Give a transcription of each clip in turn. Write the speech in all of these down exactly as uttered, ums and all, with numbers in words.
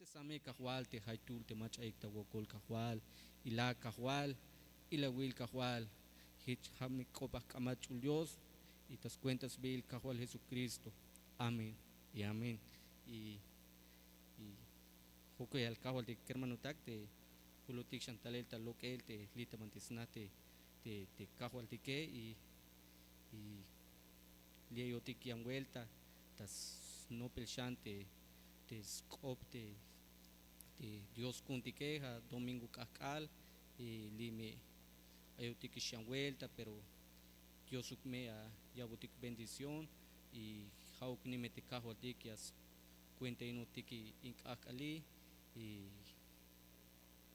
Te same Kajwal, te jaytuhl te mach'ayik ta wokol Kajwal, ila Kajwal, ilawil Kajwal, jich ja' me k'op ajk'amal ch'ul Dios, y ta skuenta sbiil Kajwal Jesucristo. Amén y amén. Y, y jok'el Kajwaltik kermanotak te julutik xan talel ta lok'el te li' ta banti sna te, te, te Kajwaltike y, y li' ayotik yan vuelta ta snopel xan te, te sk'op te, te Dios ku'untike, ja' domingo k'ajk'al, y li' me ayotikix yan vuelta, pero Diosuk me ya ya'botik bendición, y ja'uk nime te Kajwaltik ya skuentainotik in k'ajk'ali, y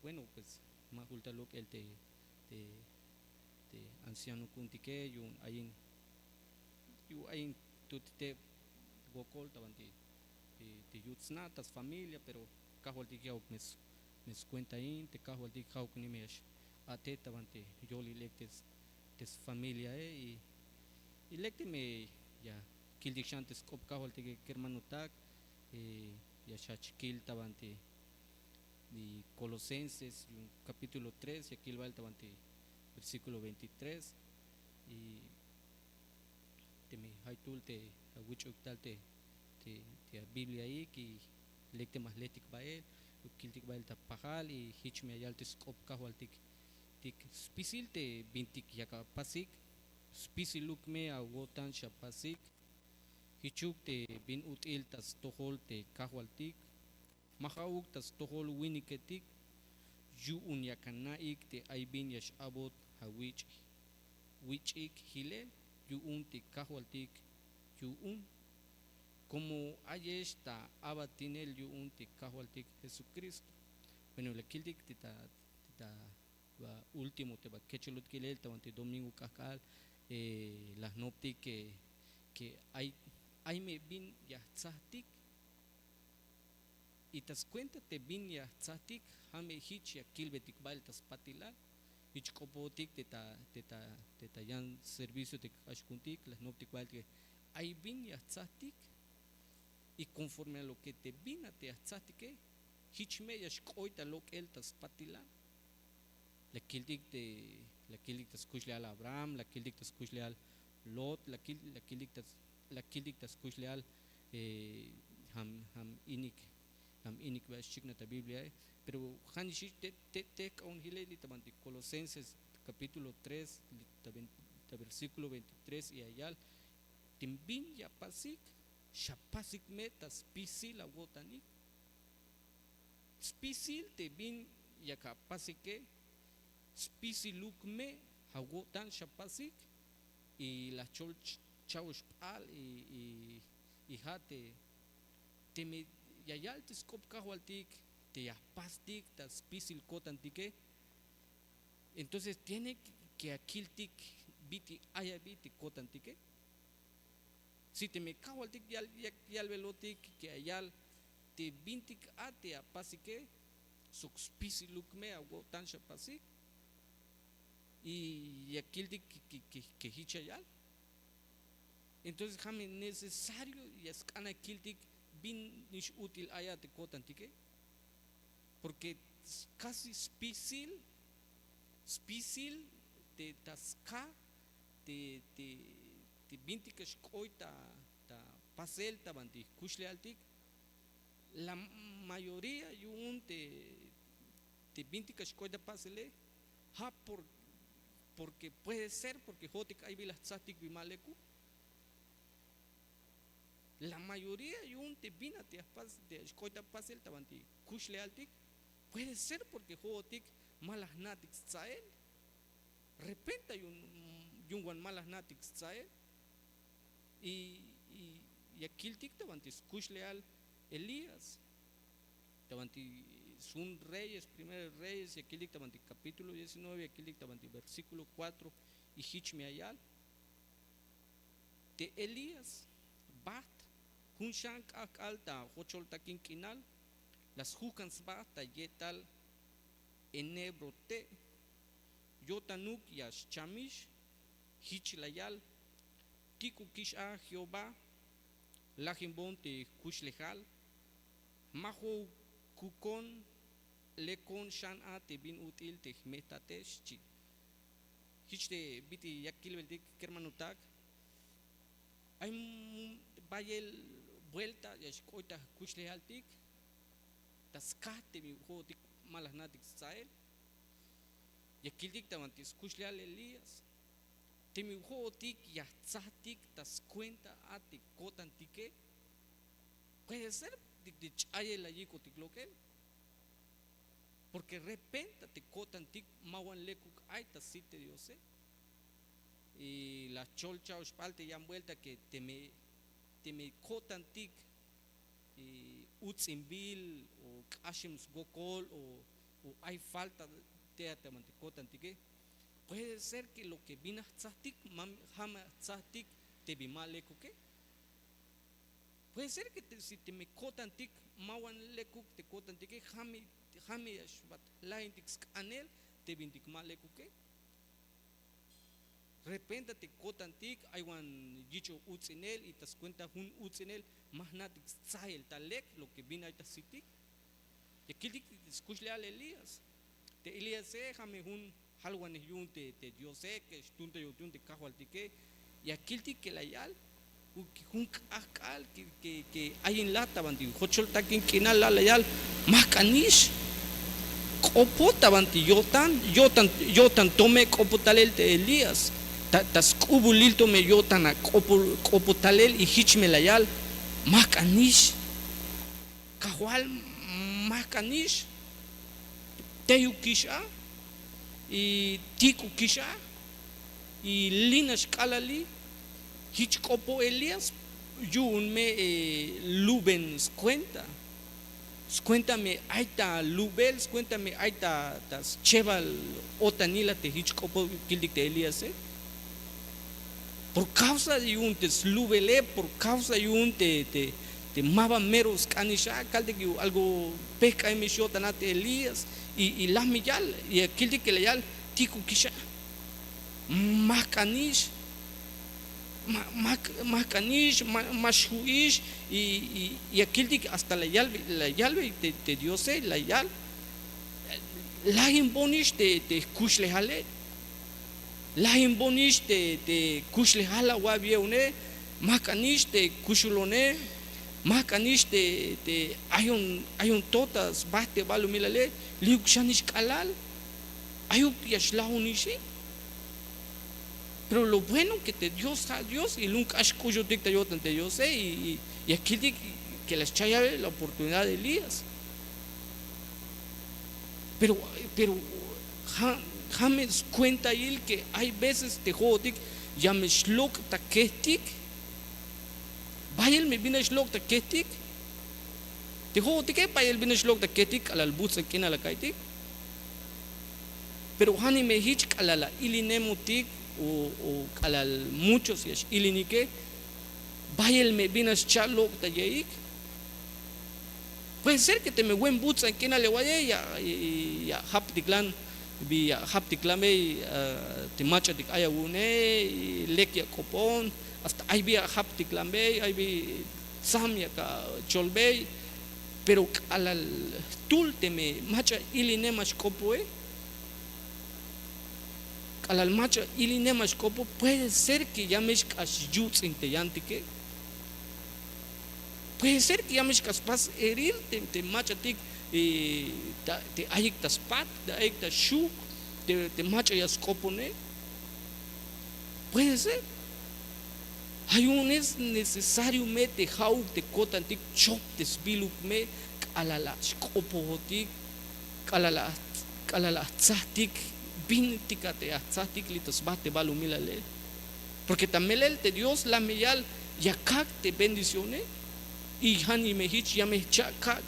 bueno, pues ma jul ta lok'el te, te, te anciano ku'untike, yu'un ayin, yu'un ayin tut te wokol ta banti te, te yut sna ta sfamilia, pero Kajwaltik ya'uk me s-, me skuentain, te Kajwaltik ja'uk nime ya x-a'tej ta banti yolil lek te s-, te sfamiliae, y, y lek teme ya kiltik xan te sk'op Kajwaltike kermanotak, eh, ya xjajch kil ta banti Colosenses, yu'un capítulo tres, ya kil bael ta banti versículo veintitrés, y teme jaytuhl te awich'uk tal te, te, te abibliaik, y lek teme ajletik bael, kiltik bael ta pajal, y jich me ya yal te sk'op Kajwaltik, tik spisil te bintik yak apasik, spisiluk me awo'tan xapasik, jichuk te bin ut'il ta stojol te Kajwaltik, ma ja'uk ta stojol winiketik, yu'un yak ana'ik te ay bin ya x-a'bot awich', wich'ik jilel yu'un te Kajwaltik yu'un, como ayex ta abatinel yu'un te Kajwaltik Jesucristo. Bueno, la kiltik te ta, te ta ba último te ba kechelot kilel ta banti domingo k'ajk'al, eh, la jnoptik que, que ay, ay me bin ya jtsajtik, y ta skuenta te bin ya jtsajtik, ja' me jich ya kilbetik bael ta spatilal. Jich k'opojotik te ta, te ta, te ta yan servicio te k'ax ku'untik, la jnoptik bael te ay bin ya jtsajtik, y conforme a lo que te bin a te ya jtsajtike, jich me ya xk'oy ta lok'el ta spatilal. La kiltik te, la kiltik ta skuxlejal Abraham, la kiltik ta skuxlejal Lot, la kil-, la kiltik ta, la kiltik ta skuxlejal, eh, jam, jam inik, jam inik ba xchiknaj ta Bibliae. Pero ja'nix jich te, te, te jk'oponjile li' ta banti Colosenses capítulo tres, li' ta vein-, ta versículo veintitrés, y ya yal te bin ya apasik, xapasik me ta spisil awo'tanik. Spisil te bin yak apasike, spisiluk me awo'tan xapasik, y la jchol ch-, cha'ox p'al, y, y, y ja' te, teme ya yal te sk'op Kajwaltik te ya jpastik ta spisil ko'tantike, entonces tiene que, que ya kiltik bit'il ay abi te ko'tantike. Si teme Kajwaltik yal, ya yalbelotik que ya yal te bintik a te ya apasike, sok spisiluk me awo'tan xapasik, y ya kiltik que, que, que, que jich ya yal. Entonces ja' me necesario ya sk'an ya kiltik bin nix ut'il ay a te ko'tantike, porque s-, casi spisil, spisil te ta ska te, te, te bintik ya xk'oy ta, ta pasel ta banti jkuxlejaltik, la mayoría yu'un te, te bintik ya xk'oy ta pasele, ja' por, porque puede ser porque jo'otik ay bi la jtsajtik bi ma lekuk. La mayoría yu'un te bin a te ya jpas, te ya xk'oy ta pasel ta banti jkuxlejaltik, puede ser porque jo'otik ma la jna'tik stsael. Repenta yu'un, yu'un wan ma la jna'tik stsael. Y, y ya kiltik ta banti skuxlejal Elías. Ta banti sjun Reyes, Primero Reyes, ya kiltik ta banti capítulo diecinueve, ya kiltik ta banti versículo cuatro, y jich me ya yal. Te Elías bajt jun xan k'ajk'al ta jocholtakin k'inal, la sjujkan sba ta ye'tal Enebro te', yo'tanuk ya xchamix, jich la yal: Tik'ukix a Jehová, lajinbon te jkuxlejal, ma jo'uk Kukon lekon xan a te bin ut'il te jme'tate, xchi. Jich te bit'il ya kilbeltik kermanotak, ay bayel buelta ya xk'oy ta jkuxlejaltik, ta skaj te bin jo'otik ma la jna'tik stsael. Ya kiltik ta banti skuxlejal Elías, teme jo'otik ya jtsajtik ta skuenta a te ko'tantike, puede ser te ch'ayel la yik'otik lok'el, porque repenta te ko'tantik ma wan lekuk ay ta sit te Diose. Y la jcholcha'oxp'al te yan buelta que teme teme ko'tantik uts'inbil o k'axem swokol o ay falta te a ta banti ko'tantike, puede ser que lo que bin a jtsajtik ja' me a jtsajtik te bin ma lekuke. Puede ser que si teme ko'tantik ma wan lekuk te ko'tantike, ja' me ya xbat jlajintik sk'anel te bintik ma lekuke. Repenta te ko'tantik ay wan yich'oj uts'inel y ta skuenta jun uts'inel ma jna'tik stsael ta lek lo que bin ay ta sitik. Ya kiltik skuxlejal Elías. Te Elíase ja' me jun jalwanej yu'un te Diose que xtuuntayotik yu'un te kajwaltike. Ya kiltik que la yal jun k'ajk'al que ayin la ta banti jochol takin k'inal la la yal, ma jk'anix. K'opoj ta banti yo'tan, yo'tan to me k'opoj talel te Elías. Ta sk'ubulil to me yo'tan a k'opoj talel y jich me la yal, ma jk'anix. Kajwal, ma jk'anix. Teyukix a y tik'ukix a y linax k'alali. Jich k'opoj Elías yu'un me luben skuenta. Skuenta me ay ta lubel, skuenta me ay ta schebal o'tanil a te jich k'opoj kiltik te Elíase. Por causa yu'un te slubele, por causa yu'un te ma ba mero sk'anix a, kaltik yu'un algo pejk'ayemex yo'tan a te Elías. Y la me yal, ya kiltik que la yal tik'ukix a, ma jk'anix. Ma jk'anix, ma xju'ix. Y ya kiltik hasta la yalbey te Diose, la yal, lajinbonix te jkuxlejale. Lajinbonix te kuxlejal awa'beye'one. Ma jk'anix te kuxulone. Ma jk'anix te ayon to ta sba te balumilale. Li'uk xanix k'alal. Ayuk ya xlajunixi. Pero lo bueno que te Dios ja' Dios y lu'um k'ax k'uxutik ta yo'tan te Diose. Y ya kiltik que la schayal la oportunidad de Elías. Pero pero ja' me skuentayil que hay veces te jo'otik ya me xlok' ta kejtik. Bayel me bin a xlok' ta kejtik. Te jo'otike bayel bin a xlok' ta kejtik k'alal buts'an k'inal a ka'iytik. Pero ja'nix me jich k'alal a ilinemotik o k'alal muchos ya x'ilinike, bayel me bin a xcha' lok' ta ye'ik. Puede ser que teme wen buts'an k'inal ya wa'iye, ya japtiklan bi, ya japtiklanbey te mach'atik ay awu'une, lek ya k'opon, hasta ay bi ya japtiklanbey, ay bi tsam ya kacholbey. Pero k'alal jtul teme mach'a ilinem a xk'opoje, k'alal mach'a ilinem a xk'opoj, puede ser que ya me xk'ax yuts'in te yantike. Puede ser que ya me xk'ax spas herir te mach'atik te ayik ta spat, te ayik ta xu', te mach'a ya sk'opone. Puede ser. Ja' yu'un es necesario me te ja'uk te ko'tantik chop te sbiluk me k'alal a xk'opojotik, k'alal a jtsajtik. Bintik a te a jtsajtik li' ta sba te balumilale. Porque ta melel te Dios la me yal ya kak' te bendicione. Y ja'nix me jich ya me jcha' kak'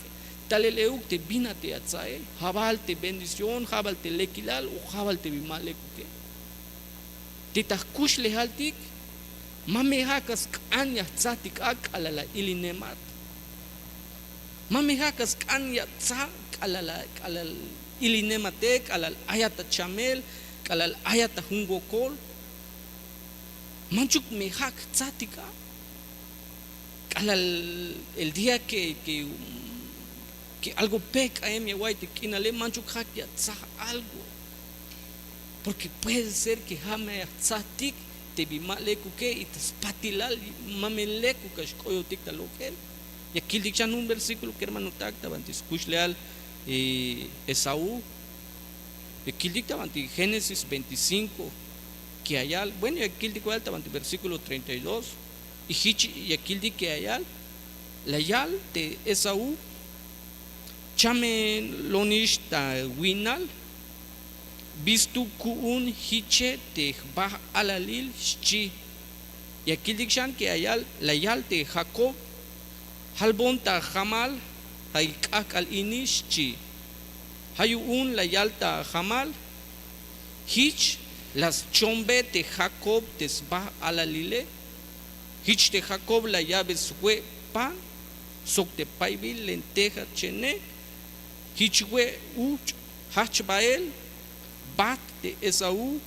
talel euk te bin a te ya tsae, ja' bal te bendición, ja' bal te lekilal o ja' bal te bin ma lekuke. Te ta jkuxlejaltik ma me ja'uk a sk'an ya jtsajtik a k'alal a ilinemat. Ma me ja'uk a sk'an ya tsa' k'alal a k'alal ilinemate, k'alal ayat a chamel, k'alal ayat a jun wokol. Manchuk me ja'uk jtsajtik a k'alal el día que Ke algo pejk'aem ya awa'iy te k'inale, manchuk ja' ya atsaj algo. Porke puede ser ke ja' me ya jtsajtik te bin ma lekuke, y ta spatilal ma me lekuk ya xk'oyotik ta lok'el. Ya kiltik xan jun versíkulo kermanotak ta banti skuxlejal esaú. Ya kiltik ta banti génesis veinticinko ke ya yal, bueno, ya kiltik wal ta banti versíkulo treinta y dos. Y jich ya kiltik ke ya yal, la yal te esaú, chamelonix ta wi'nal, bistuk ku'un jiche te jbaj alalil, xchi. Ya kiltik xan ke la yal te jakob, jalbon ta jamal, ja' k'ajk'al ini, xchi. Ja' yu'un la yal ta jamal, jich la schombe te jakob te sbaj alalile. Jich te jakob la ya'be swe' pan sok te paybil lenteja che'ne. Jich we' uch' jajch bael bat te esaú.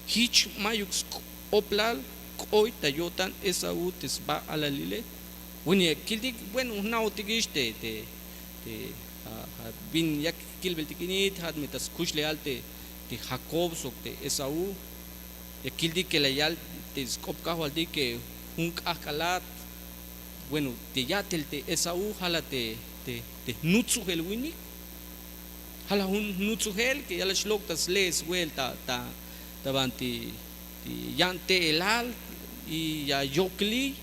Jich mayuk sk'oplal k'oy ta yo'tan esaú te sbaj alalile. Bueno, ya kiltik, bueno, jna'otikix te te te bin yak kilbeltik ini, ja'at me ta skuxlejal te te jakob sok te esaú. Ya kiltik ke la yal te sk'op kajwaltik ke jun k'ajk'alat, bueno, te ya'tel te esaú jala te te jnutsujel winik. Jala jun jnutsujel ke ya la xlok' ta sle'el swe'el ta ta ta banti yan te'elal, y ya yokliy.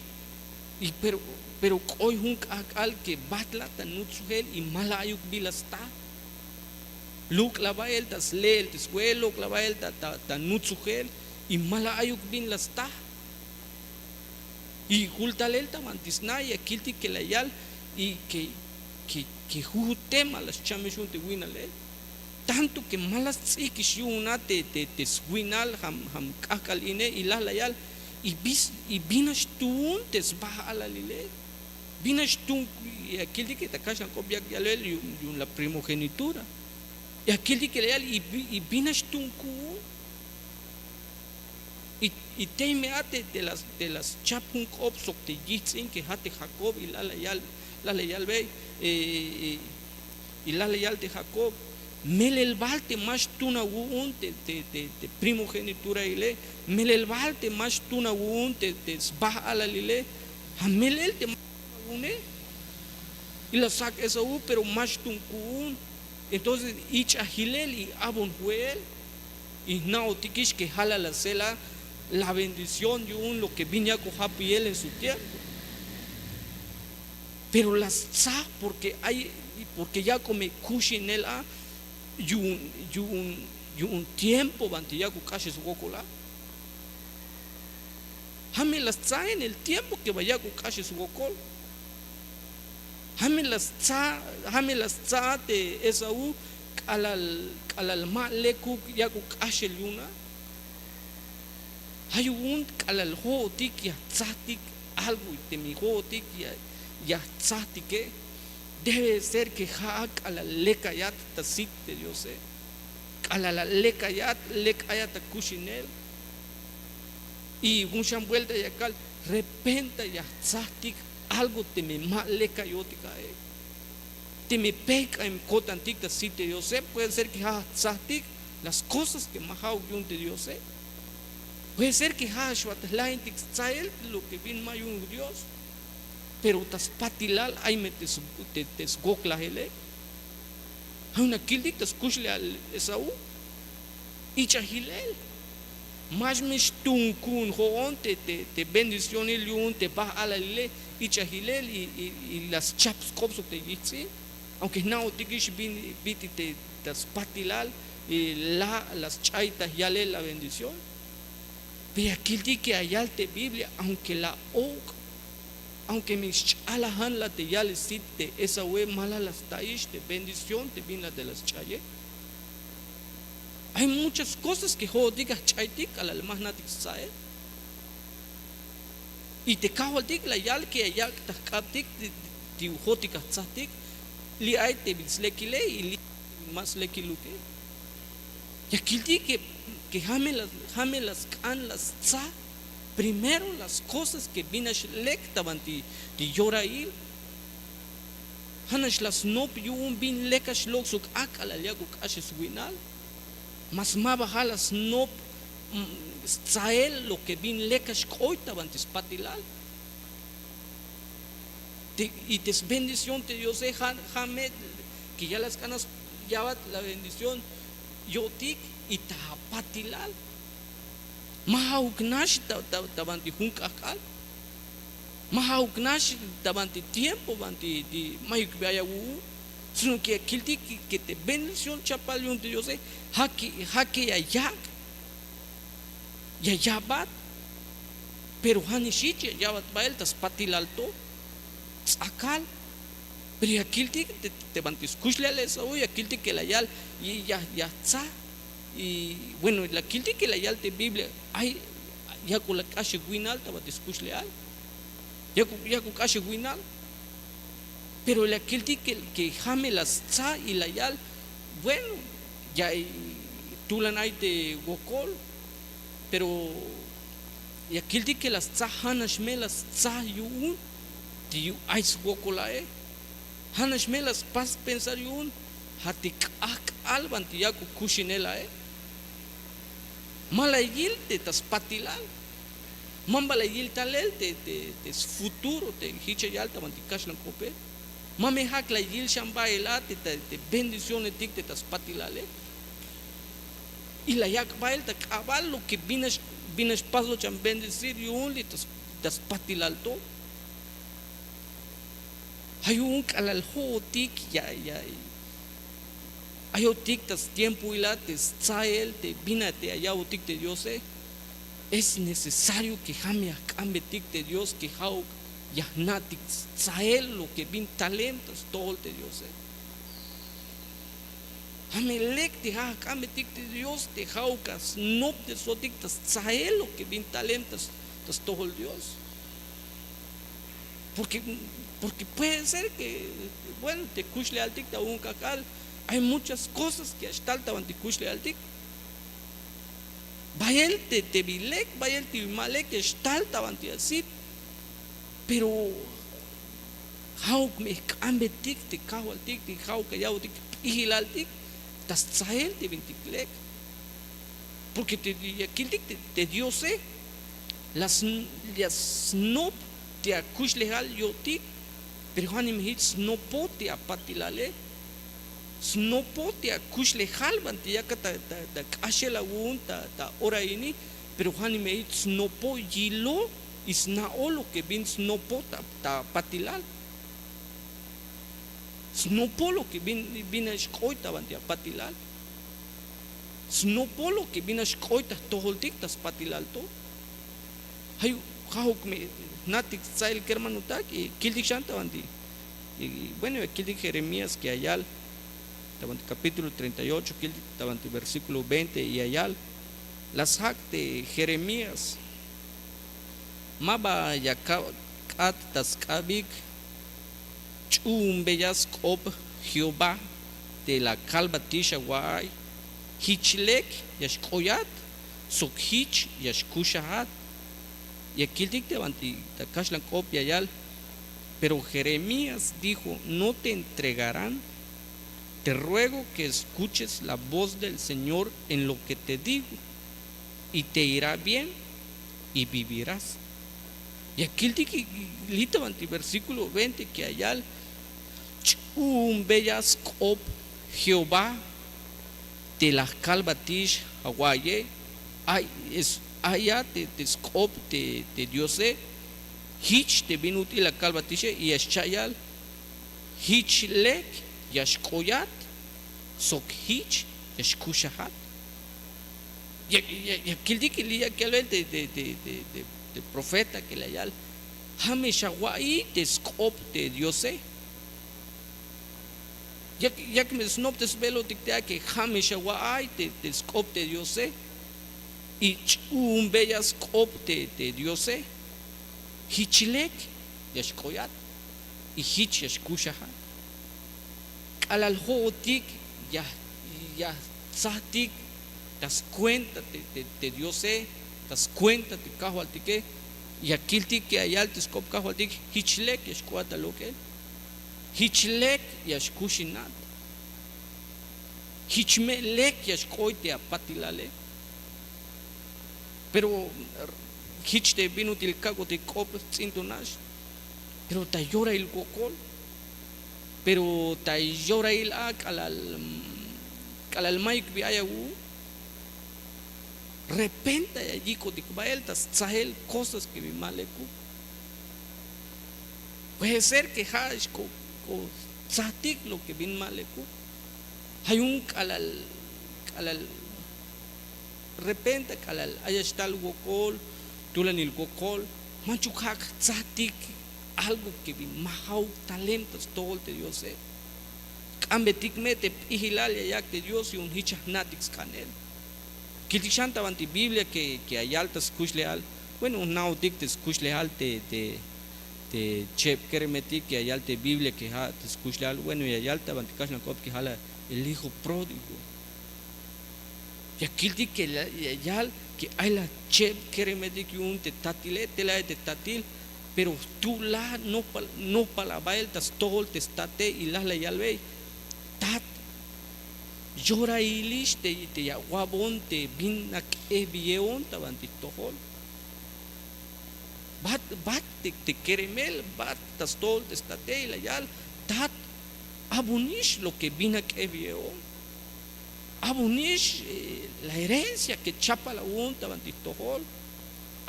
Y pero pero k'oy jun k'ajk'al ke bat la ta nutsujel y ma la ayuk bin la sta. Lok' la bael ta sle'el te swe'el, lok' la bael ta ta nutsujel, y ma la ayuk bin la sta. Y jul talel ta banti sna ya kiltik ke la yal, y ke ke ke jujute ma la xchamex yu'un te wi'nale. Tanto ke ma la sts'ijkix yu'un a te te te swi'nal, jam jam k'ajk'al ine, y laj la yal, y bis y bin nax tu'un te sbaj alalile. Bin nax tu'un. Ya kiltik ke ta kaxlan k'op yak yalbel yu'un la primogenitura. Ya kiltik ke la yal, y bin nax tu'un ku'un. Y tey me a te te la schap jun k'op sok te yijts'in ke ja' te jakob, y laj la yal, laj la yalbe, y laj la yal te jakob: melel bal te ma xtun awu'un te te te primogenitura ile, melel bal te ma xtun awu'un te te sbaj alalile. Ja' melel te ma xtun awu'une. Y la saj esaú, pero ma xtun ku'un. Entonces ich'a jilel y abon ju'el. Y jna'otikix ke ja' la la sela la bendición yu'un lo ke bin yak'oj japiyel en su tiempo. Pero la stsaj porke ay porke yak'oj me kuxinel a yu'un yu'un yu'un tiempo banti yak'oj k'axel swokol a. Ja' me la stsa en el tiempo ke ba yak'oj k'axel swokol. Ja' me la stsa ja' me la stsa te esaú k'alal k'alal ma lekuk yak'oj k'axel yu'un a. Ja' yu'un k'alal jo'otik ya jtsajtik algo, teme jo'otik ya jtsajtike, debe ser ke ja'a k'alal lek ayat ta sit te diose. K'alal lek ayat, lek ayat akuxinel. Y jun xan buelta ya kal, repenta ya jtsajtik algo teme ma lek ayotik a'e. Teme pejk'aem ko'tantik ta sit te diose, puede ser ke ja' jtsajtik las kosas ke ma ja'uk yu'un te diose. Puede ser ke ja' xbat jlajintik stsael lo ke bin ma yu'un dios. Pero ta spatilal ay me te swoklajele. Ja' yu'un akiltik ta skuxlejal esaú. Ich'a jilel. Max me xtuun ku'un jo'on te te bendicionil yu'un te baj alalile. Ich'a jilel y la schap sk'op sok te yijts'in. Aunke jna'otikix bin bit'il te ta spatilal la la sch'ay ta yalel la bendición. Pero ya kiltik ke ya yal te biblia aunke la ok', aunke me xch'alajan la te yalel sit te esaúe, ma la la sta'ix te bendición te bin la te la sch'aye. Ay muchas kosas ke jo'otik ya jch'aytik k'alal ma jna'tik stsael. Y te kajwaltik la yal ke ya yak' ta jk'abtik te ujotik ya jtsajtik. Li' ay te bin slekile y li' ma slekiluke. Ya kiltik ke ja' me la sk'an la stsa primero las kosas ke bin nax lek ta banti yorail. Ja' nax la snop yu'un bin lek a xlok' sok ak'alal yak'uk k'axel swi'nal. Mas ma ba ja' la snop stsael lo ke bin lek a xk'oy ta banti spatilal. Y te sbendición te diose ja' me ke ya la sk'an a ya'bat la bendición yo'tik y ta apatilal. Ma ja'uk nax ta banti jun k'ajk'al, ma ja'uk nax ta banti tiempo banti mayuk bi ay awu'un. Sino ke ya kiltik ke te bendición chapal yu'un te diose ja' ke ya yak' ya ya'bat. Pero ja' nix jich ya ya'bat bael ta spatilal to ts'akal. Pero ya kiltik te banti skuxlejal esaú ya kiltik ke la yal ya tsa. Y bueno, la kiltik ke la yal te biblia ay yak'o la k'axej wi'nal ta banti skuxlejal. Yak'o k'axej wi'nal. Pero la kiltik ke ja' me la stsa y la yal, bueno, ya tulan ay te wokol. Pero ya kiltik ke la stsa ja' nax me la stsa yu'un te ay swokol ae. Ja' nax me la spas pensar yu'un ja' te k'ajk'al banti yak'o kuxinel ae. Ma la yil te ta spatilal. Ma ba la yil talel te sfuturo te jich ya yal ta banti kaxlan k'ope. Ma me ja' la yil xan bael a te bendicionetik te ta spatilale. Y la yak' bael ta k'abal lo ke bin nax pasbal chan bendecir yu'un li' ta spatilal to. Ja' yu'un k'alal jo'otik ya ayotik ta stiempoil a te stsael te bin a te ya ya'botik te diose. Es necesario ke ja' me ya jk'anbetik te dios ke ja'uk ya jna'tik stsael lo ke bin talem ta stojol te diose. Ja' me lek te ja' jk'anbetik te dios te ja'uk a snoptesotik ta stsael lo ke bin talem ta stojol dios. Porke puede ser ke bueno te kuxlejaltik ta jun k'ajk'al ay muchas kosas ke ya xtal ta banti kuxlejaltik. Bayel te bi lek bayel te bi ma lek ya xtal ta banti asit. Pero ja'uk me jk'anbetik te kajwaltik te ja'uk ya ya'botik jp'ijilaltik ta stsael te bintik lek. Porke ya kiltik te diose la snop te akuxlejal yo'tik. Pero ja' nix me jich snopot te apatilale. Snopot te akuxlejal banti yakat ta k'axel awu'un ta ora ini. Pero ja' nix me jich snopot yilo y sna'o lo ke bin snopot ta apatilal. Snopol lo ke bin nax k'oy ta banti apatilal. Snopol lo ke bin nax k'oy ta jtojoltik ta spatilal to. Ja'uk me jna'tik stsail kermanotak y kiltik xan ta banti. Bueno ya kiltik jeremías ke ya yal ta banti kapítulo treinta y ocho kiltik ta banti versíkulo veinte y ya yal. La sjak' te jeremías. Ma ba ya kab k'at ta sk'abik ch'u'unbeya sk'op jehová te la kalbatix awa'ay. Jich lek ya xk'oyat sok jich ya xkuxajat. Ya kiltik te banti ta kaxlan k'op ya yal. Pero jeremías dijo no te entregarán. Te ruego ke eskuches la voz del señor en lo ke te digo y te irá bien y vivirás. Ya kiltik li' ta banti versíkulo veinte ke ya yal ch'u'unbeya sk'op jehová te la jkalbatix awa'aye. Ay ya te sk'op te diose. Jich te bin ut'il la kalbatixe y ya xcha' yal jich lek ya xk'oyat sok jich ya xkuxajat. Ya kiltik li' ya yalbel te profeta ke la yal ja' me xawa'iy te sk'op te diose. Yak me snoptesbelotik te a ke ja' me xawa'ay te sk'op te diose. Y ch'u'unbeya sk'op te diose. Jich lek ya xk'oyat y jich ya xkuxajat. K'alal jo'otik ya jtzajtik ta skuenta te diose, ta skuenta te kajwaltike. Ya kiltik ke ya yal te sk'op kajwaltik jich lek ya xk'oyat ta lok'el. Jich lek ya xkuxinat. Jich me lek ya xk'oy te apatilale. Pero jich te bin ut'il kak'otik k'op ts'intonax. Pero ta yorahil wokol, pero ta yorahil a k'alal k'alal mayuk bi ay awu'un. Repenta ya yik'otik bael ta stsajel kosas ke bin ma lekuk. Puede ser ke ja' xk'o tsajtik lo ke bin ma lekuk. Ay un k'alal k'alal repenta k'alal ay ya xtal wokol, tulanil wokol, manchuk ja' ktsajtik algo ke bin ma ja'uk talem ta stojol te diose. K'ambetik me te p'ijilal ya yak' te dios yu'un jich ya jna'tik sk'anel. Kiltik xan ta banti biblia ke ya yal ta skuxlejal. Bueno, jna'otik te skuxlejal te te cheb keremetik ya yal te biblia ke ja' te skuxlejal. Bueno, ya yal ta banti kaxlan k'op ke ja' la el hijo pródigo. Ya kiltik ke ya yal ke ay la cheb keremetik yu'un te tatile. Tela ay te tatil, pero jtu' la nopal nopal abael ta stojol te state y la la yalbey: Tat, yorahilix te ya awa'bon te bin ak'ejbiyeon ta banti jtojol. Bat bat te keremel, bat ta stojol te state y la yal: Tat, abonix lo ke bin ak'ejbiyeon. Abonix la herencia ke chapal awu'un ta banti jtojol.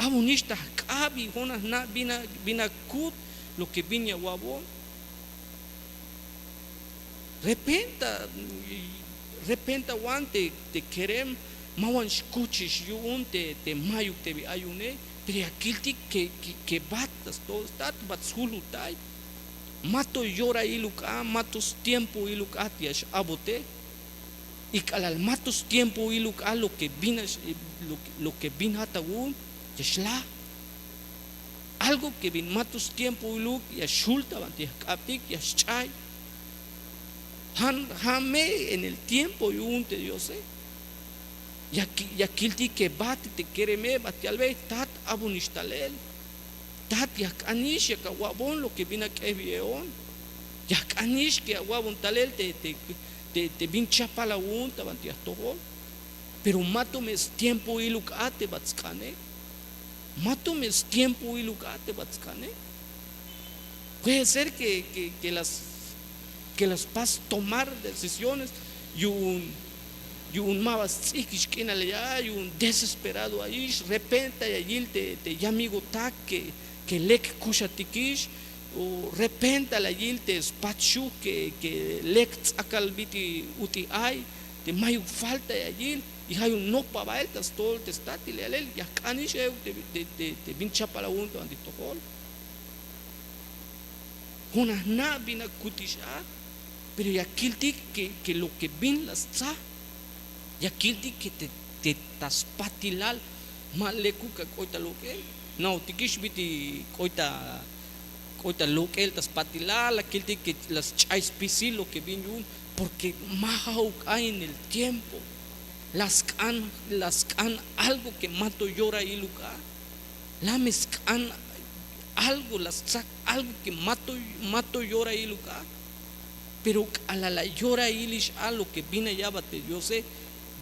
Abonix ta jk'ab y jo'on a jna' bin akut lo ke bin ya awa'bon. Repenta repenta wan te kerem ma wan xkuchix yu'un te mayuk te bi ay yu'une. Pero ya kiltik ke bat ta stojol stat, bat sjulutay. Mato yorahil uk a, mato stiempohil uk a te ya x'abote. Y k'alal mato stiempohil uk a lo ke bin a lo ke bin jat awu'un ya xlaj. Algo ke bin mato stiempohil uk ya xjul ta banti jk'abtik ya xch'ay. Ja' me en el tiempo yu'un te diose. Ya kiltik ke bat te kereme bat yalbey: Tat, abonix talel. Tat, ya jk'anix yak awa'bon lo ke bin ak'ejbiyeon. Ya jk'anix ke awa'bon talel te te bin chapal awu'un ta banti ajtojol. Pero mato me stiempohil uk a te bat sk'ane. Mato me stiempohil uk a te bat sk'ane. Puede ser ke ke las ke las pas tomar decisiones yu'un yu'un ma ba sts'ijkix k'inal ya yu'un desesperado ayix. Repenta ya yil te yamigotak ke lek kuxatikix. O repenta la yil te spat xuj ke lek ts'akal bit'il ut'il ay te mayuk falta ya yil. Y ja' yu'un nopal bael ta stojol te statil ya yalel ya jk'anix euk te bin chapal awu'un ta banti jtojol. Jo'on a jna' bin akutix a. Pero ya kiltik ke lo ke bin la stsaj. Ya kiltik ke te ta spatilal ma lekuk ak'oy ta lok'el. Jna'ojtikix bit'il k'oy ta k'oy ta lok'el ta spatilal la kiltik ke la sch'ay spisil lo ke bin yu'un. Porke ma ja'uk ay en el tiempo. La sk'an la sk'an algo ke mato yorahil uk a. La me sk'an algo la stsak algo ke mato mato yorahil uk a. Pero k'alal la yorahilix a lo ke bin la ya'bat te diose,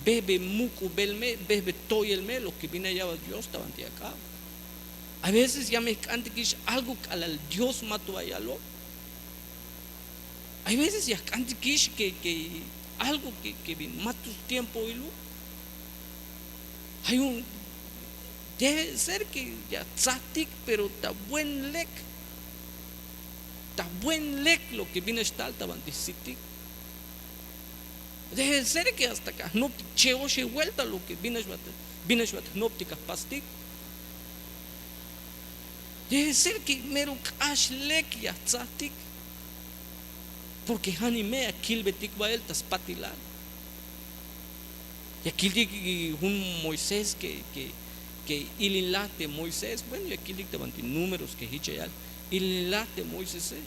bebe muk'ubel me bebe toyel me lo ke bin la ya'bat dios ta banti ak'ab. A veces ya me jk'antikix algo k'alal dios mato ba yaloj. Ay veces ya jk'antikix ke ke algo ke bin mato stiempohil uk. Ay un debe ser ke ya jtsajtik pero ta buen lek. Ta buen lek lo ke bin a xtal ta banti jsitik. Debe ser ke hasta ke ajnoptik che'oxel buelta lo ke bin a xbat jnoptik ajpastik. Debe ser ke mero k'ax lek ya jtsajtik. Porke ja'nime ya kilbetik bael ta spatilal. Ya kiltik jun moisés ke ke ilinlaj te moisés. Bueno, ya kiltik ta banti números ke jich ya yal ilinlaj te moisese.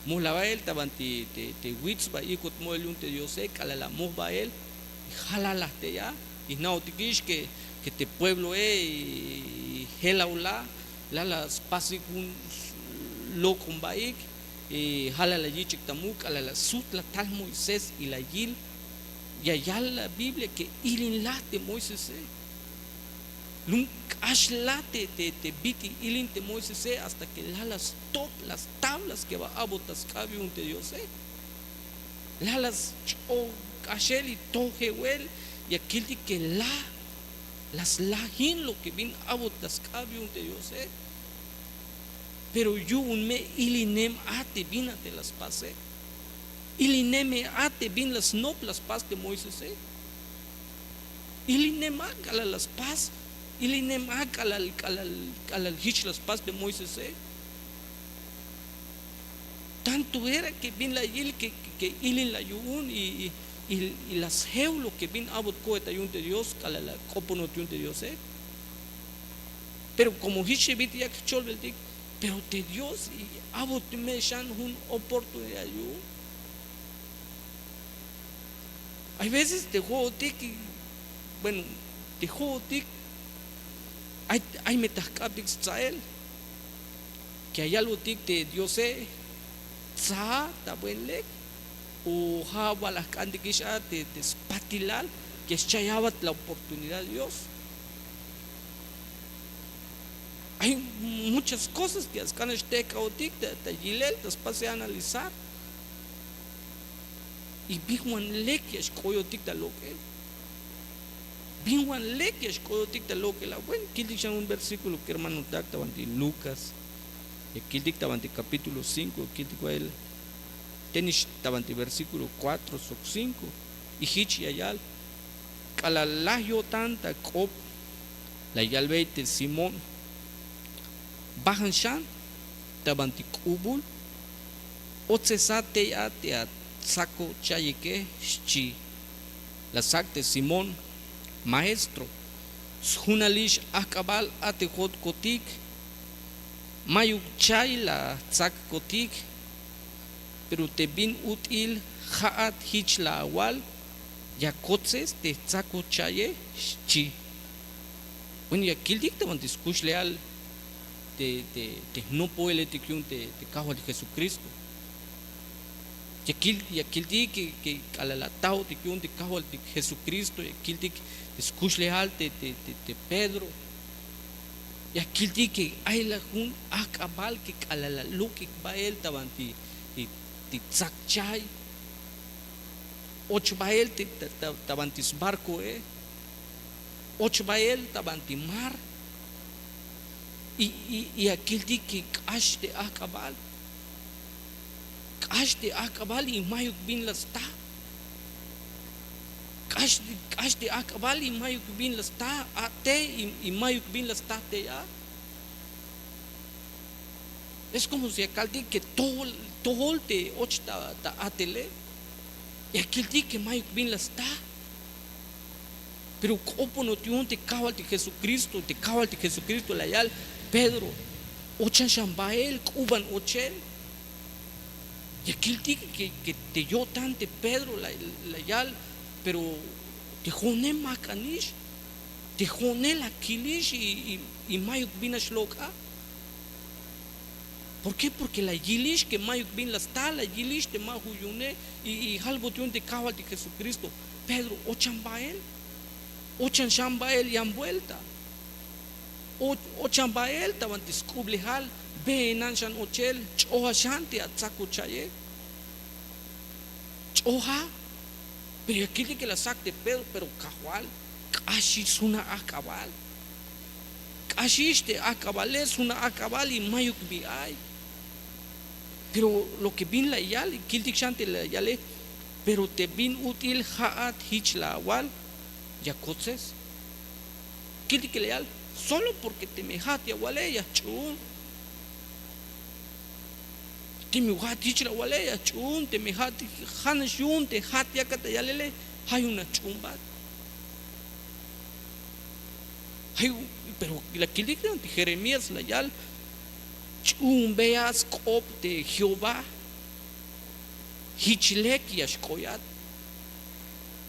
Moj la bael ta banti te wits ba ijkot mo'el yu'un te diose k'alal la moj bael. Jalalaj te ya y jna'ojtikix ke te puebloe y jelaw la la la spasik jun lok'on baik. Ja' la la yich'ik ta muk', k'alal la sut la tal Moisés y la yil, ya yal la Biblia que ilin la te Moisese. Lum k'ax la te, te, te bit'il ilin te Moisese hasta que la la stop las tablas que ba a'bot ta sk'ab yu'un te Diose. La la sch'o k'axel y tojewel, ya kiltik que la, la slajin lo que bin a'bot ta sk'ab yu'un te Diose. Pero yu'un me ilinem a te bin a te la spase. Ilinem me a te bin la snop la spas te Moisese. Ilinem a k'alal la spas. Ilinem a k'alal, k'alal, k'alal jich la spas te Moisese. Tanto era que bin la yil que, que, que ilin la yu'un y, y, y, y la sjew lo que bin a'bot ko'eta yu'un te Dios k'alal la k'oponot yu'un te Diose. Pero como jich te bit'il yak jcholbeltik, pero te Dios y a'bot me xan jun oportunidad yu'un. Hay veces te jo'otik, bueno, te jo'otik ay, ay me ta jk'abtik stsael. Que ya yalbotik te Diose, tsa ta buen lek, o ja' ba la jk'antikix a te, te spatilal que xcha'yabat la oportunidad Dios. Hay muchas cosas que ya sk'an xtejk'aotik ta, ta yilel, ta spasel analizar. Y bin wan lek ya xk'oyotik ta lok'el. Bin wan lek ya xk'oyotik ta lok'el a. Bueno, kiltik xan jun versículo kermanotak ta banti Lucas. Ya kiltik ta banti capítulo cinco, kiltik bael tenix ta banti versículo cuatro sok cinco. Y jich ya yal: K'alal laj yo'tan ta k'op, la yalbey te Simón: Bajan xan ta banti k'ubul, otsesa tey a te atsakochayike, xchi. La sak te Simón: Maestro, sjunalix ajk'abal a te jojtkotik, mayuk chay la jtsakkotik, pero te bin ut'il ja'at jich la awal, ya kotses te jtsakochaye, xchi. Bueno, ya kiltik ta banti skuxlejal te, te, te jnopojeletik yu'un te, te Kajwaltik Jesucristo. Ya kil, ya kiltik que, que k'alal la tajotik yu'un te Kajwaltik Jesucristo, ya kiltik te skuxlejal te, te, te, te Pedro. Ya kiltik que ay la jun ajk'abal que k'alal la lok'ik bael ta banti, te, te tsak chay. Och bael te, ta, ta, ta banti sbarcoe. Och bael ta banti mar. Y, y, y ya kiltik que k'ax te ajk'abal. K'ax te ajk'abal y mayuk bin la sta. K'ax, k'ax te ajk'abal y mayuk bin la sta a te, y, y mayuk bin la sta te a. Es como si ya kaltik que tojol, tojol te och ta, ta atele. Ya kiltik que mayuk bin la sta. Pero k'oponot yu'un te Kajwaltik Jesucristo, te Kajwaltik Jesucristo la yal: Pedro, ochan xan bael, k'u ban ochel. Ya kiltik que, que te yo'tan te Pedro la, la yal: Pero te jo'one mak'anix, te jo'one la kilix y, y, y mayuk bin nax lok' a. ¿Por qué? Porque la yilix que mayuk bin la sta, la yilix te ma ju' yu'une. Y, y jalbot yu'un te Kajwaltik Jesucristo: Pedro, ochan bael, ochan xan bael yan vuelta. O, ochan bael ta banti sk'ublejal, beenan xan ochel, ch'oja xan te atsakochaye. Ch'oja. Pero ya kiltik que la sak te Pedro: Pero Kajwal, k'axix jun ajk'abal. K'axix te ajk'abale, jun ajk'abal y mayuk bi ay. Pero lo que bin la yal, kiltik xan te la yale: Pero te bin ut'il ja'at jich la awal, ya kotses. Kiltik que la yal: Solo porque teme ja'at ya awale, ya jch'uun. Teme ja'at jich la awale, ya jch'uun. Teme ja'at, ja' nax yu'un te ja'at yakat ta yalele, ja' yu'un nax jch'uunbat. Ja' yu'un. Pero la kiltik te Jeremías la yal: Ch'uunbeya sk'op te Jehová, jich lek ya xk'oyat.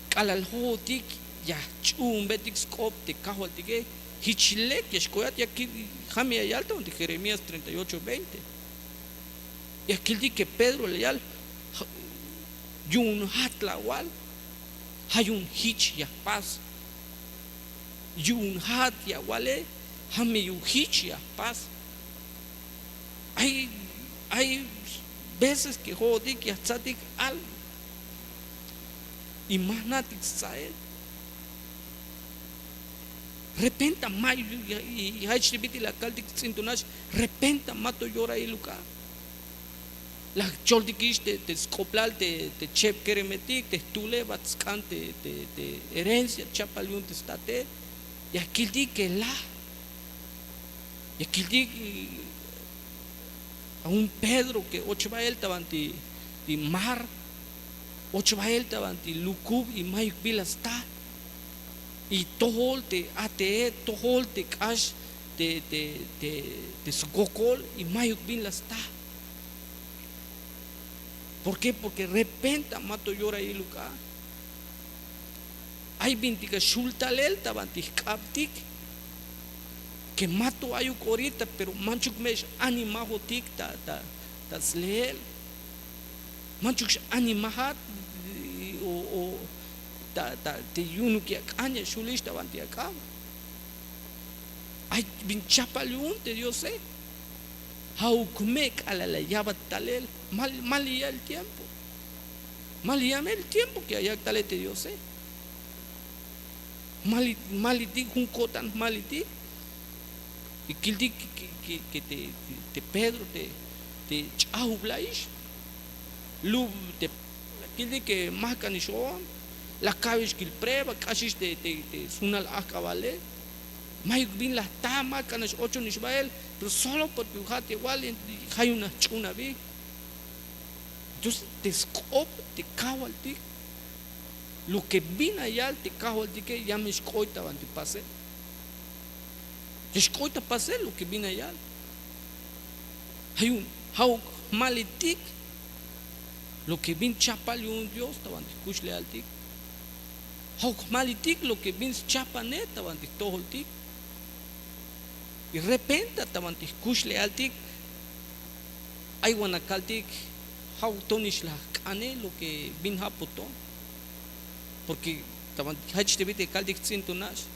K'alal jo'otik ya jch'uunbetik sk'op te Kajwaltike, jich lek ya xk'oyat. Ya kiltik, ja' me ya yal ta banti Jeremías treinta y ocho veinte. Ya kiltik ke Pedro la yal: Yu'un jat la awal, ja' yu'un jich ya jpas. Yu'un jat ya awale, ja' me yu'un jich ya jpas. Ay, ay veces ke jo'otik ya jtsatik algo y ma jna'tik stsael. Repenta ma, y jich te bit'il la kaltik ts'intunax, repenta ma to yorahil uk'a. La jcholtikix te, te sk'oblal te, te cheb keremetik, te jtulebat sk'an te, te, te herencia chapal yu'un te state. Ya kiltik ke laj, ya kiltik a jun Pedro ke och bael ta banti mar, och bael ta banti lukub y mayuk bin la sta. Y tojol te ate, tojol te k'ax te, te, te, te swokol y mayuk bin la sta. ¿Por qué? Porque repenta ma to yorahil uk'a. Ay bintik a xul talel ta banti jk'abtik ke ma to ayuk orita, pero manchuk me x-animajotik ta, ta, ta sleel. Manchuk x-animajat o, o ta, ta te yu'unuk ya k'an ya xulix ta banti ak'ab. Ay bin chapal yu'un te Diose. Ja'uk me k'alal la yabat talel. Mal, mal ya el tiempo. Mal ya me el tiempo ke ya yak' talel te Diose. Jmali, jmalitik jun ko'tan, jmalitik. Y kiltik ke, ke, ke te, te Pedro te, te ch'ajub la'ix. Lub te, la kiltik ke ma jk'anix on, la ka'bix kil prueba, k'axix te, te, te sjunal ajk'abale. Mayuk bin la jta, ma jk'anix ochonix bael, pero solo porque ja'at ya wal, ja' yu'un la jch'uun abi. Entonces te sk'op te Kajwaltik, lo ke bin la yal te Kajwaltike ya me xk'oy ta banti pasel. Ya xk'oy ta pasel lo ke bin la yal. Ja' yu'un, ja'uk jmalitik lo ke bin chapal yu'un Dios ta banti jkuxlejaltik. Ja'uk jmalitik lo ke bin schapane ta banti jtojoltik. Y repenta ta banti jkuxlejaltik ay wan la kaltik: Ja'uk tonix la jk'ane lo ke bin japoton. Porque ta banti jich te bit'il ya kaltik ts'intunax,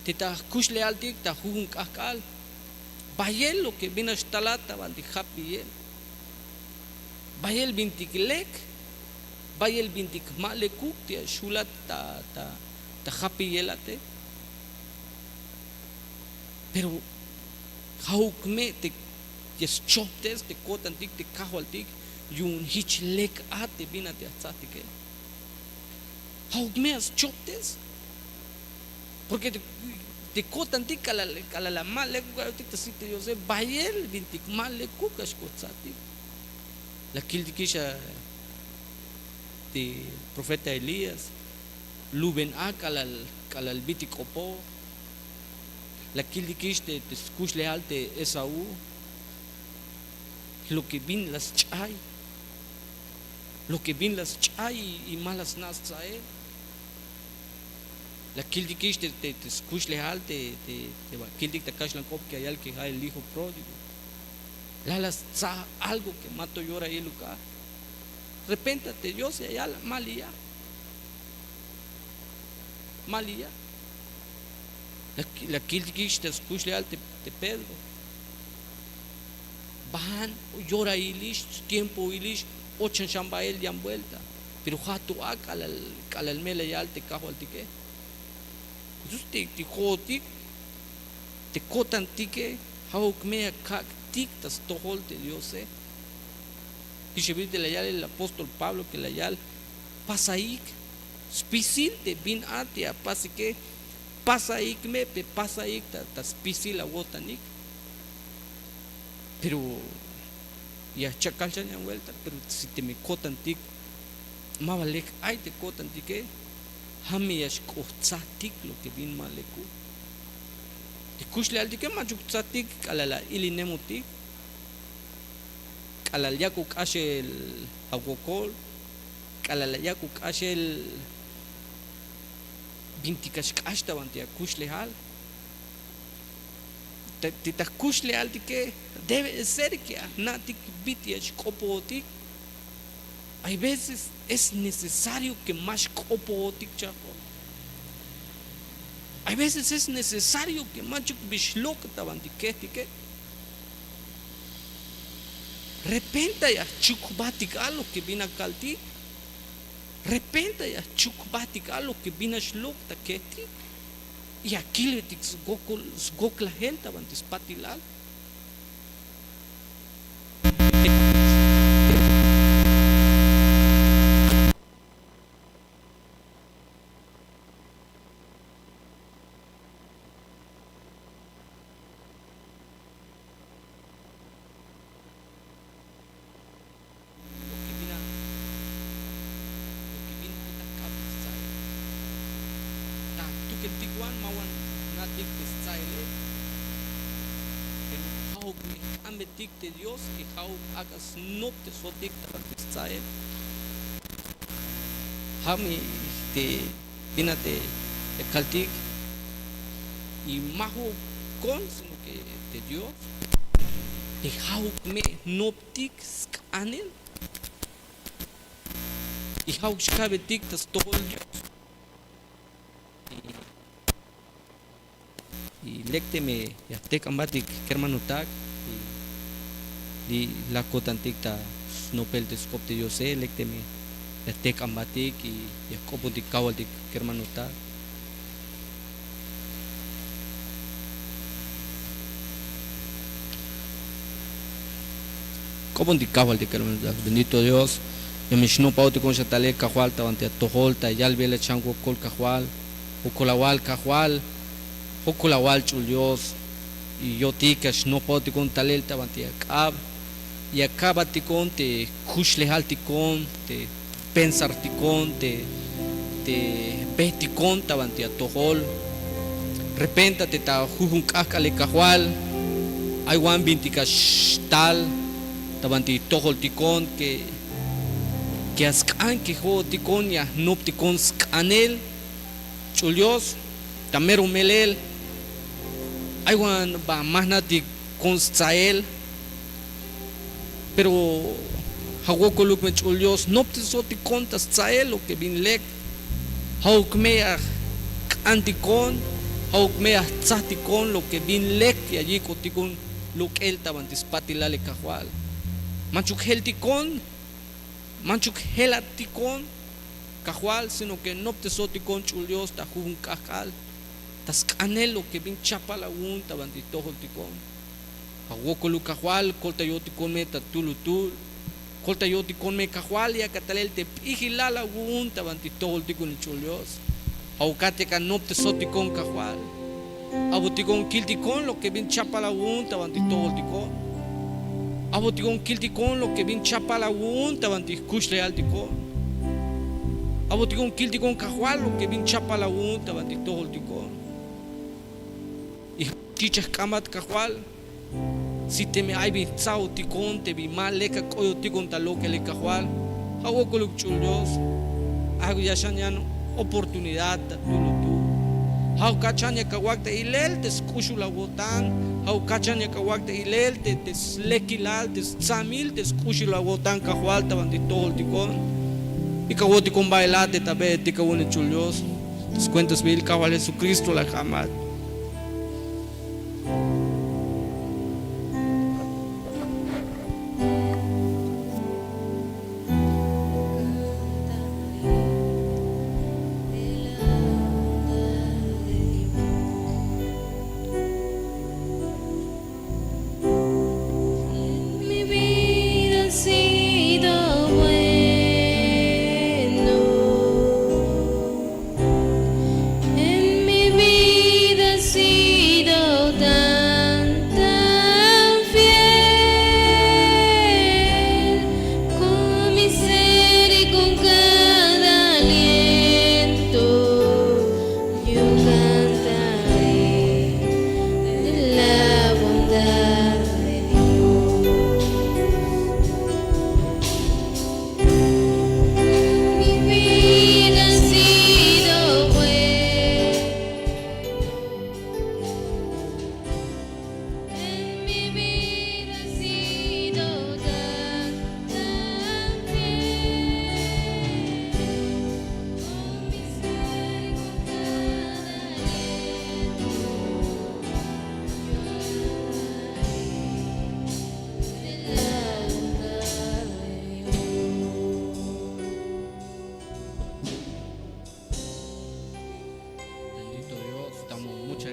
te ta jkuxlejaltik ta jujun k'ajk'al, bayel lo ke bin la xtalat ta banti japiyel. Bayel bintik lek, bayel bintik ma lekuk te ya xulat ta, ta, ta japiyelate. Pero ja'uk me te ya schoptes te ko'tantik te Kajwaltik yu'un jich lek a te bin a te ya jtsajtike. Ja'uk me ya schoptes. Porque te, te ko'tantik k'alal, k'alal la ma lekuk ayotik ta sit te Diose, bayel bintik ma lekuk ya xkojtsajtik. La kiltikix a te profeta Elías, luben a k'alal, k'alal bit'il k'opoj. La kiltikix te, te skuxlejal te Esaú, lo que bin la sch'ay, lo que bin la sch'ay y, y ma la sna' stsael. La kiltikix te, te, te skuxlejal te, te, te ba kiltik ta kaxlan k'op que ya yal que ja' el hijo pródigo. La, la stsaj algo que ma to yorahil uk'a. Repente te Dios ya yal, ma liya. Ma liya. La, la kiltikix ta skuxlejal te, te Pedro. Baan yorailix, tiempoilix, ochan xan bael yan vuelta. Pero ja' to a k'alal, k'alal me la yal te kajwaltike. Entonces te, te jo'otik, te ko'tantike, ja'uk me ya kak'tik ta stojol te Diose. Jich bit'il la yal el apóstol Pablo que la yal: pasaik, spisil te bin a te apasike, pasaik me, pe pasaik ta, ta spisil awo'tanik. Pero ya jchakal xan yan vuelta, pero si teme ko'tantik ma ba lek ay te ko'tantike, ja' me ya xk'ojtsajtik lo que bin ma lekuk. Te kuxlejaltike manchuk jtsajtik k'alal la ilinemotik, k'alal yak'uk k'axel awokol, k'alal la yak'uk k'axel bintik ya xk'ax ta banti akuxlejal. Te ta jkuxlejaltike debe ser que a jna'tik bit'il ya xk'opojotik. Hay veces es necesario que ma xk'opojotik chajpon. Hay veces es necesario que manchuk bi xlok' ta banti kejtike. Repenta ya jchuk jbatik a lo que bin a kaltik. Repenta ya jchuk jbatik a lo que bin a xlok' ta kejtik. Y ya kilbetik skoklajel ta banti spatilal. Lo que bin a lo que bin ay ta kab te stsael. Ta jtukel tik wan ma wan jna'tik te stsaele. Pero ja'uk me jk'anbetik te Dios que ja'uk ak'a snoptesotik ta te stsael. Ja' me te bin a te kaltik y ma ja'ukon sino que te Dios te ja'uk me jnoptik sk'anel. Y ja'uk xka'betik ta stojol Dios. Y lek teme ya jtejk'an jbatik kermanotak y li' la ko'tantik ta snopel te sk'op te Diose, lek teme ya jtejk'an jbatik y ya jk'opontik kajwaltik kermanotak. K'opontik kajwaltik kermanotak. Bendito Dios, ya me xnopajojtikon xa talel kajwal ta banti atojol ta yalbel a xan wokol kajwal. Jokol awal kajwal, jokol awal ch'ul Dios. Y yo'tik ya xnopajojtikon talel ta banti ak'ab. Ya ka'batikon te jkuxlejaltikon te pensartikon te te jbetikon ta banti atojol. Repenta te ta jujun k'ajk'ale kajwal ay wan bintik a xtal ta banti tojoltikon que ya sk'an que jo'otikon ya jnoptikon sk'anel. Ch'ul Dios, ta mero melel ay wan ba ma jna'tikon stsael. Pero ja' wokoluk me ch'ul Dios jnoptesotikon ta stsael lo que bin lek. Ja'uk me ya jk'antikon, ja'uk me ya jtsajtikon lo que bin lek ya yik'otikon lok'el ta banti spatilal e kajwal. Manchuk jeltikon, manchuk jelatikon kajwal sino que jnoptesotikon ch'ul Dios ta jujun k'ajk'al ta sk'anel lo que bin chapal awu'un ta banti tojoltikon. Ja' wokoluk kajwal koltayotikon me ta tulutul. Koltayotikon me kajwal yak'a talel te p'ijilal awu'un ta banti tojoltikon ch'ul Dios. Ja'ukat yak'a noptesotikon kajwal. A'botikon kiltikon lo que bin chapal awu'un ta banti tojoltikon. A'botikon kiltikon lo que bin chapal awu'un ta banti jkuxlejaltikon. A'botikon kiltikon kajwal lo que bin chapal awu'un ta banti tojoltikon. Y jich ya jk'ambat kajwal. Si teme ay bin jtsajotikon te bin ma lek ak'oyotikon ta lok'el e kajwal, ja' wokoluk ch'ul Dios. Ay ya xan yan oportunidad ta tulutul. Ja'ukat xan yak awak' ta ilel te sk'uxul awo'tan. Ja'ukat xan yak awak' ta ilel te te slekilal te stsamil te sk'uxul awo'tan kajwal ta banti tojoltikon. Y k'awo'tikon bailat te ta be'etik awu'un e ch'ul Dios. Skuenta sbiil kajwal Jesucristo la jk'ambat. Mi vida ha sido bueno. En mi vida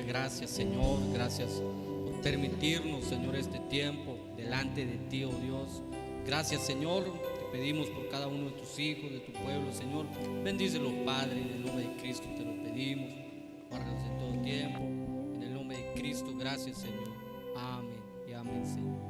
Gracias, Señor. Gracias por permitirnos, Señor, este tiempo delante de ti, oh Dios. Gracias, Señor. Te pedimos por cada uno de tus hijos, de tu pueblo, Señor. Bendícelos, Padre, en el nombre de Cristo te lo pedimos. Guárdalos en todo tiempo. En el nombre de Cristo, gracias, Señor. Amén y amén, Señor.